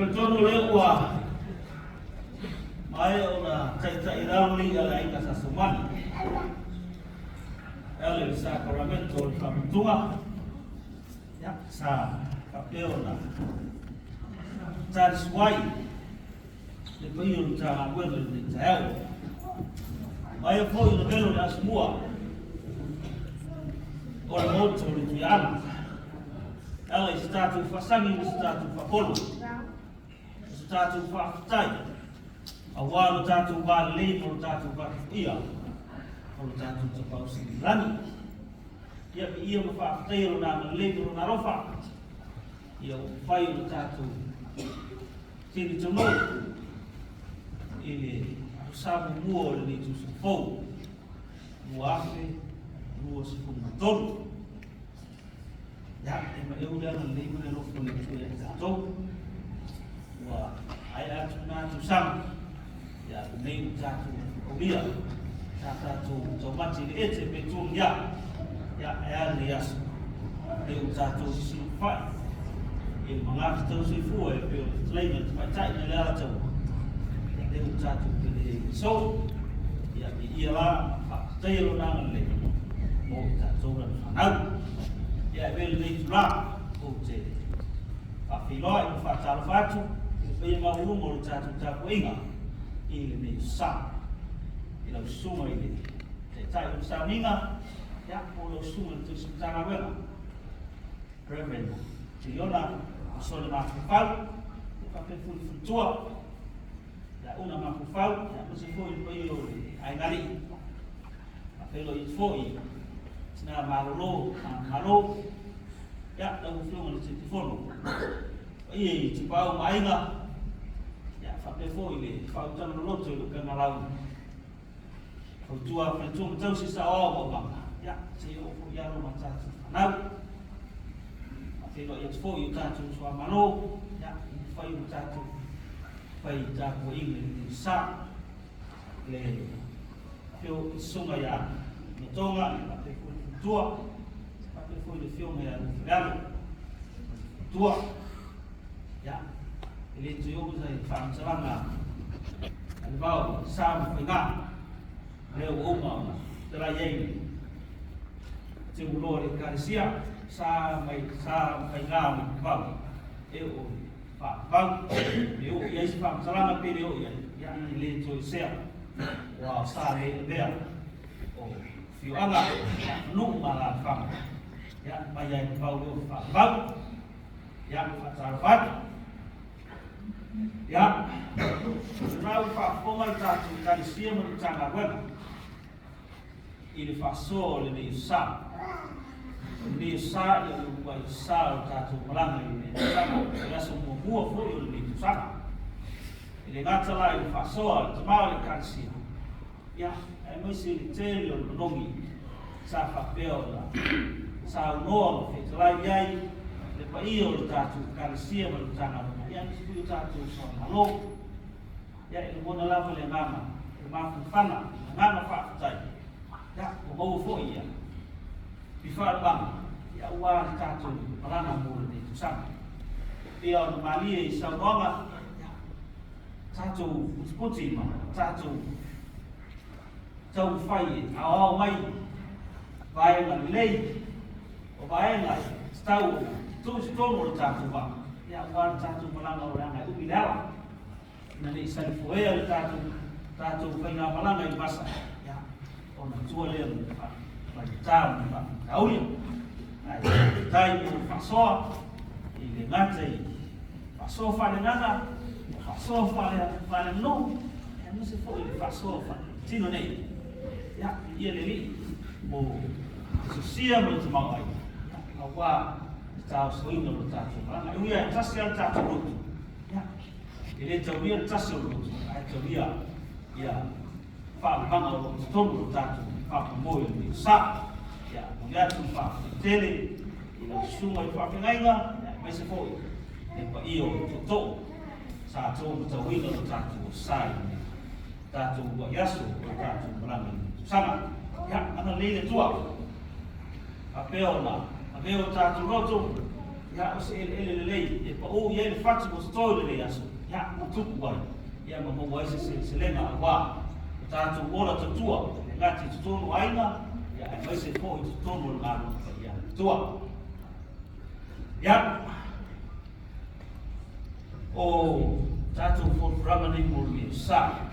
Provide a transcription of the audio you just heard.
Talitonu o lea ua maea ona taitai lalo ia le aiga Sa Saumani e ala i le sakaramento o le faamutuga, ia, sa faapea ona talisuai le paia o le Matagaluega i lenei taeao. Maea foi ona velo le asomua o le Maota o le Tuiaana e ala i se tatou faasagi ma se tatou faapolo, ma se tatou faafetai, aua lo tatou va lelei ma lo tatou vatapuia o lo tatou Tapaau Sili i le Lagi. Ia viia ma faafetaia Lona agalelei ma Lona alofa, ia ua mafai ona tatou tini tonu i le sa muamua o lenei tausaga fou 2023. Ia, e ma eu le agalelei ma le alofa o le Atua ia i tatou. Ua aea atu na tausaga, ia lenei ua tatou aulia, sa tatou taumati i le ete pe tuagia, ia e a lenei aso, lea ua tatou sisilufai i le magafetau soifua e pei o le fetalaiga i le tamaitai mai le Alataua, ia lea ua tatou pele i le aso. Ia, viia la, faafetaia lona agalelei mo i tatou lana fanau. Ia, e avea lenei itula ou te faafeiloai ma faatalofa atu i le paia maualuga o le tatou tapuaiga i lenei sa. I lau susuga i le Taitai o le Sauniga, ia, po o lau susuga i le Tausi Matagaluega, Reverend Tiliona Masone Mafaufau, ia faapea foi le faletua ia Una Mafaufau, ia aemaise foi le paia o le Aiga Alii. Faafeiloai atu foi i tina malolo manumalo, ia, lau Afioga i le Taitaifono, paia i Tapaau ma Aiga, ia, faapea foi le faautaga loloto i le upega lauga, fautua faletua ma tausi saoao ma aumaga, ia, se i oo foi i alo ma tatou fanau. Faafeiloai atu foi i o tatou uso a Malo, ia, ua mafai ona tatou fai tapuaiga i lenei sa. Le afio susuga ia Matoga, ia faapea foi le faletua, faapea foi le afioga ia Luafalealo, faletua. Ia, e le toe oo se faamatalaga a le vao sa ma faiga, lea ua uma ona fetalai ai le teuloa o le Ekalesia, sa mai sa ma faiga mai vavau e oo i faavavau. Pe oo i ai se faamatalaga pe le oo i ai, ia, e le toe sea, ua sa le avea o afioaga, nuu ma alaalafaga, ia, mai lava i vavau e oo i faavavau. Ia, faatalofa atu. Ia, o lena ua faafofoga le tatou Ekalesia ma le Matagaluega i le faasoa o lenei sa. O lenei sa, ia o le uluai sa o le tatou malaga i lenei tausaga, o le aso muamua foi o lenei tausaga. E le gata la i le faasoa a le tama o le Ekalesia, ia, aemaise i le tele o le manogi sa faapea ona saunoa ma fetalai i ai le paia o le tatou Ekalesia ma le Matagaluega, ia, aemaise foi o tatou uso a Malo. Ia, e lagona lava le agaga o le mafanafana, le agaga faafetai, ia, ua maua foi ia faalumaga, ia, aua le tatou malaga mo lenei tausaga. Pei ona malie i saunoaga, ia, tatou putiputi ma tatou taumafai e aoao mai vaega lelei, o vaega e tatau ona tuu i totonu o le tatou vaa, ia, aua le tatou malaga o le aga e umi le ala, ina ne i salifoea le tatou faigamalaga i le vasa, ia, ona tua lea ma le faigata ma le faafitauli. Ae faafetai mo le faasoa i le gata i faasoa faaleagaga, faasoa faaleaganuu, aemaise foi le faasoa faaletino nei. Ia, viia le Alii mo le sosia ma le tamaoaiga, ia, aua le taosoina o le tatou malaga. E ui lava e tasi lava le tatou lotu, ia, e le taulia le tasi o le lotu, ae taulia ia faalumaga o lo o i totonu o le tatou faamoemoe o lenei sa. Ia, momoli atu le faafetai tele i lau susuga i le faafeagaiga, aemaise foi le paia o tootoo sa outou matauina lo tatou sa i lenei tatou uluai aso o le tatou malaga i lenei tausaga. Ia, agalelei le Atua faapea ona avea o tatou loto. Ia, o se eleele lelei e paū i ai le fati ua totoe i lenei aso, ia, ua tupu ai, ia ma maua ai se seleselega aua o tatou ola tautua, e le gata i totonu o aiga, ia, aemaise foi i totonu o le galuega paia a le Atua. Ia, o tatou folafolaga nei mo le Sa.